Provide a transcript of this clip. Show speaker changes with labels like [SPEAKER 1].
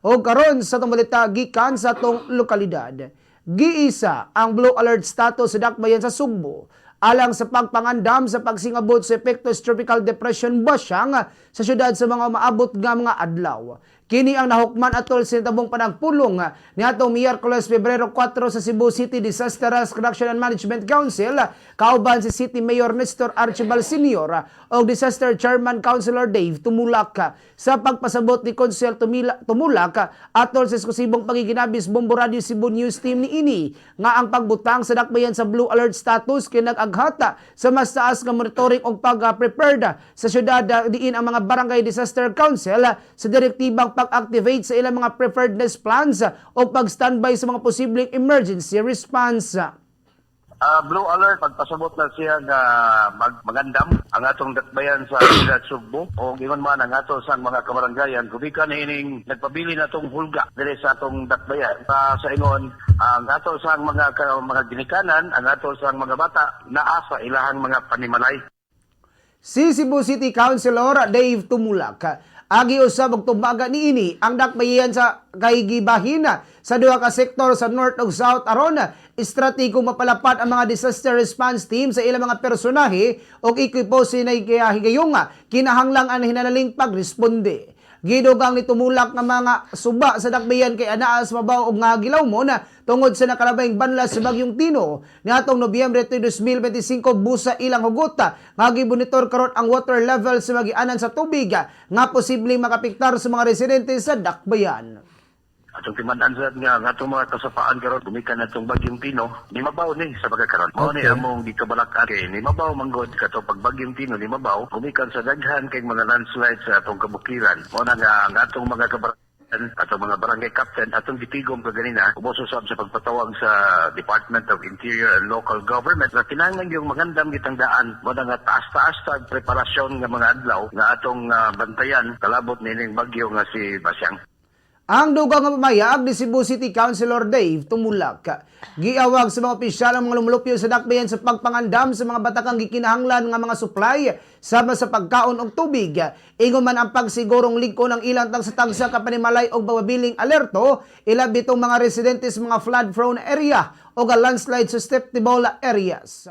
[SPEAKER 1] O karon sa atong balita gikan sa atong lokalidad. Giisa ang blue alert status sa dakbayan sa Sugbo alang sa pagpangandam sa pagsingabot sa epekto sa Tropical Depression Basyang sa syudad sa mga maabot nga mga adlaw. Kini ang nahukman atol sa tabong panagpulong niadtong Miyerkules, Pebrero 4, sa Cebu City Disaster Risk Reduction and Management Council kauban si City Mayor Nestor Archibald Sr. o Disaster Chairman Councilor Dave Tumulak. Sa pagpasabot ni Council Tumulak atol sa eksklusibong pakikinabis Bombo Radio Cebu News Team niini nga ang pagbutang sa dakbayan sa blue alert status kay nag-aghata sa mas taas nga monitoring og pag-prepared sa syudad, diin ang mga barangay disaster council sa direktibang pag-activate sa ilang mga preparedness plans o pag-standby sa mga posibleng emergency response.
[SPEAKER 2] Blue alert, pagpasabot na siya nga magandam ang atong dakbayan sa siyudad Sugbo o ingon man ang ato sang mga kabaranggayan gumikan ining nagpabili na tong hulga diri sa atong dakbayan. Sa ingon ang ato sang mga ginikanan, ang ato sang mga bata naa sa ilahang mga panimalay.
[SPEAKER 1] Si Cebu City Councilor Dave Tumulak agi usab og tumbaga niini ang dakbayan sa kay gibahin sa duha ka sektor sa North ug South aron estratehigo mapalapat ang mga disaster response team sa ilang mga personahe ug ekipo sinay kaya higayong kinahanglang ang hinanaling pagresponde. Gidugang ni Tumulak nga mga suba sa dakbayan kay anaas mabaw og nga gilawmon tungod sa nakalabayng banlas sa bagyong Tino niadtong Nobyembre 2, 2025, busa ilang hugot nga gimonitor karon ang water level sa magianan sa tubig nga posibleng makapiktar sa mga residente sa dakbayan.
[SPEAKER 2] Atong timan-an sad nga ang atong mga kasapaan karon gumikan atong bagyong Tino ni mabaw ni sa pagkakaron. Mao ni among gikabalak kay ni mabaw manggod kato pag bagyong Tino ni mabaw gumikan sa daghan kay mga landslide sa atong kabukiran. Mao na nga ang atong mga kabarangay, atong mga barangay captain, atong gitigom kaganina ubos usab sa pagpatawag sa Department of Interior and Local Government nga kinahanglan yung magandam gitang daan. Mao na nga taas-taas tag preparasyon nga mga adlaw nga atong bantayan kalabot nining bagyo nga si Basyang.
[SPEAKER 1] Ang dugang nga pamayag ni Cebu City Councilor Dave Tumulak. Giawag sa mga opisyal ang mga lumulupyo sa dakbayan sa pagpangandam sa mga batakang gikinahanglan nga mga supply sama sa pagkaon og tubig. Ingon man ang pagsigurong lig-on ng ilang tagsa-tagsa ka panimalay og pagpabiling alerto, ilabi itong mga residente sa mga flood-prone area o landslide susceptible areas.